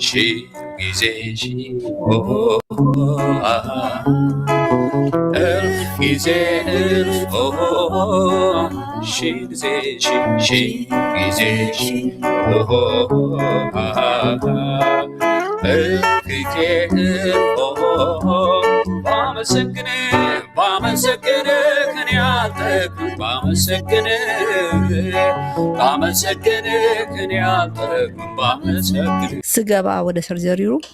ሺ ጊዜ ሺ አሃ እልፍ ጊዜ እልፍ ሺ ጊዜ ሺ ሺ ጊዜ ሺ አሃ እልፍ ጊዜ እልፍ ባመሰግን ባመሰግን እኔ አልጠግብም ባመሰግን ባመሰግን እኔ አልጠግብም ባመሰግን። ስገባ ወደ surgery room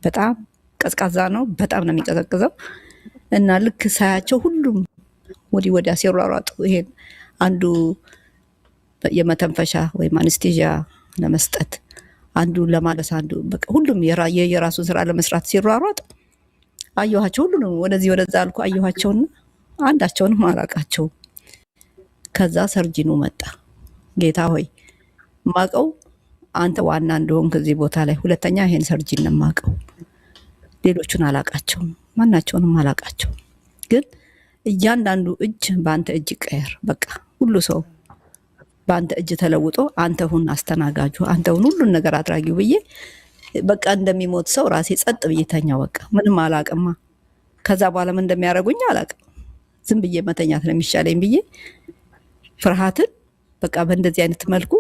በጣም ቀዝቃዛ ነው። በጣም ነው የሚቀዘቅዘው። እና ልክ ሳያቸው ሁሉም ወዲህ ወዲያ ሲሯሯጡ ይሄን አንዱ የመተንፈሻ ወይም anesthesia ለመስጠት፣ አንዱ ለማለስ፣ አንዱ በቃ ሁሉም የራሱን ስራ ለመስራት ሲሯሯጥ አየኋቸው። ሁሉንም ወደዚህ ወደዛ አልኩ አየኋቸውና አንዳቸውንም አላቃቸውም። ከዛ surgeon ኑ መጣ። ጌታ ሆይ፣ ማቀው አንተ ዋና እንደሆንክ እዚህ ቦታ ላይ፣ ሁለተኛ ይሄን surgeon ነው የማውቀው። ሌሎቹን አላቃቸውም፣ ማናቸውንም አላቃቸውም። ግን እያንዳንዱ እጅ በአንተ እጅ ይቀየር። በቃ ሁሉ ሰው በአንተ እጅ ተለውጦ አንተ ሁን አስተናጋጁ፣ አንተ ሁን ሁሉን ነገር አድራጊው ብዬ በቃ እንደሚሞት ሰው ራሴ ጸጥ ብዬ ተኛው። በቃ ምንም አላቅማ። ከዛ በኋላ ምን እንደሚያደርጉኝ አላቅም። ዝም ብዬ መተኛት ነው የሚሻለኝ ብዬ ፍርሃትን በቃ በእንደዚህ አይነት መልኩ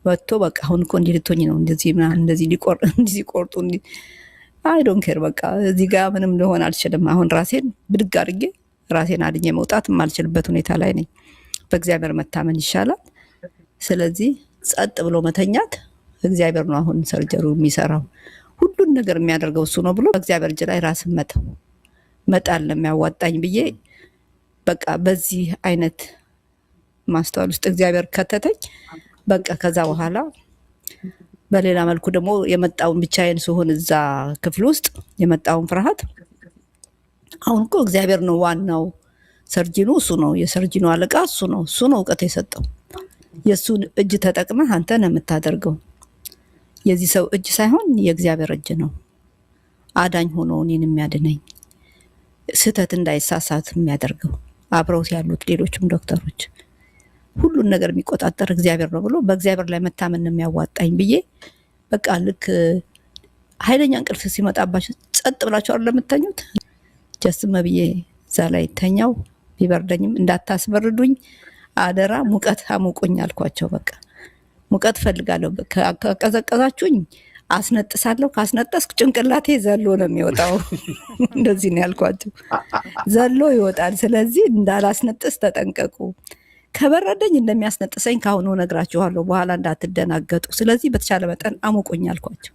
ወጥቶ በቃ አሁን እኮ እንዲህ ልትሆኝ ነው፣ እንደዚህ ምናምን፣ እንደዚህ እንዲህ ሲቆርጡ እንዲህ I don't care፣ በቃ እዚህ ጋር ምንም ልሆን አልችልም። አሁን ራሴን ብድግ አድርጌ ራሴን አድኜ መውጣት የማልችልበት ሁኔታ ላይ ነኝ። በእግዚአብሔር መታመን ይሻላል። ስለዚህ ጸጥ ብሎ መተኛት፣ እግዚአብሔር ነው አሁን surgery ው የሚሰራው፣ ሁሉን ነገር የሚያደርገው እሱ ነው ብሎ በእግዚአብሔር እጅ ላይ ራስን መተው መጣል ነው የሚያዋጣኝ ብዬ በቃ በዚህ አይነት ማስተዋል ውስጥ እግዚአብሔር ከተተኝ። በቃ ከዛ በኋላ በሌላ መልኩ ደግሞ የመጣውን ብቻዬን ስሆን እዛ ክፍል ውስጥ የመጣውን ፍርሃት አሁን እኮ እግዚአብሔር ነው ዋናው፣ surgeon ኑ እሱ ነው፣ የ surgeon ኑ አለቃ እሱ ነው፣ እሱ ነው እውቀት የሰጠው። የእሱን እጅ ተጠቅመህ አንተ ነው የምታደርገው። የዚህ ሰው እጅ ሳይሆን የእግዚአብሔር እጅ ነው አዳኝ ሆኖ እኔን የሚያድነኝ፣ ስህተት እንዳይሳሳት የሚያደርገው፣ አብረውት ያሉት ሌሎችም ዶክተሮች፣ ሁሉን ነገር የሚቆጣጠር እግዚአብሔር ነው ብሎ በእግዚአብሔር ላይ መታመን ነው የሚያዋጣኝ ብዬ በቃ ልክ ኃይለኛ እንቅልፍ ሲመጣባችሁ ጸጥ ብላችሁ አይደል የምትተኙት? Just ብዬ እዛ ላይ ተኛው። ቢበርደኝም እንዳታስበርዱኝ አደራ፣ ሙቀት አሙቁኝ አልኳቸው። በቃ ሙቀት ፈልጋለሁ። ከቀዘቀዛችሁኝ አስነጥሳለሁ። ካስነጠስኩ ጭንቅላቴ ዘሎ ነው የሚወጣው። እንደዚህ ነው ያልኳቸው። ዘሎ ይወጣል። ስለዚህ እንዳላስነጥስ ተጠንቀቁ። ከበረደኝ እንደሚያስነጥሰኝ ከአሁኑ እነግራችኋለሁ፣ በኋላ እንዳትደናገጡ። ስለዚህ በተቻለ መጠን አሙቁኝ አልኳቸው።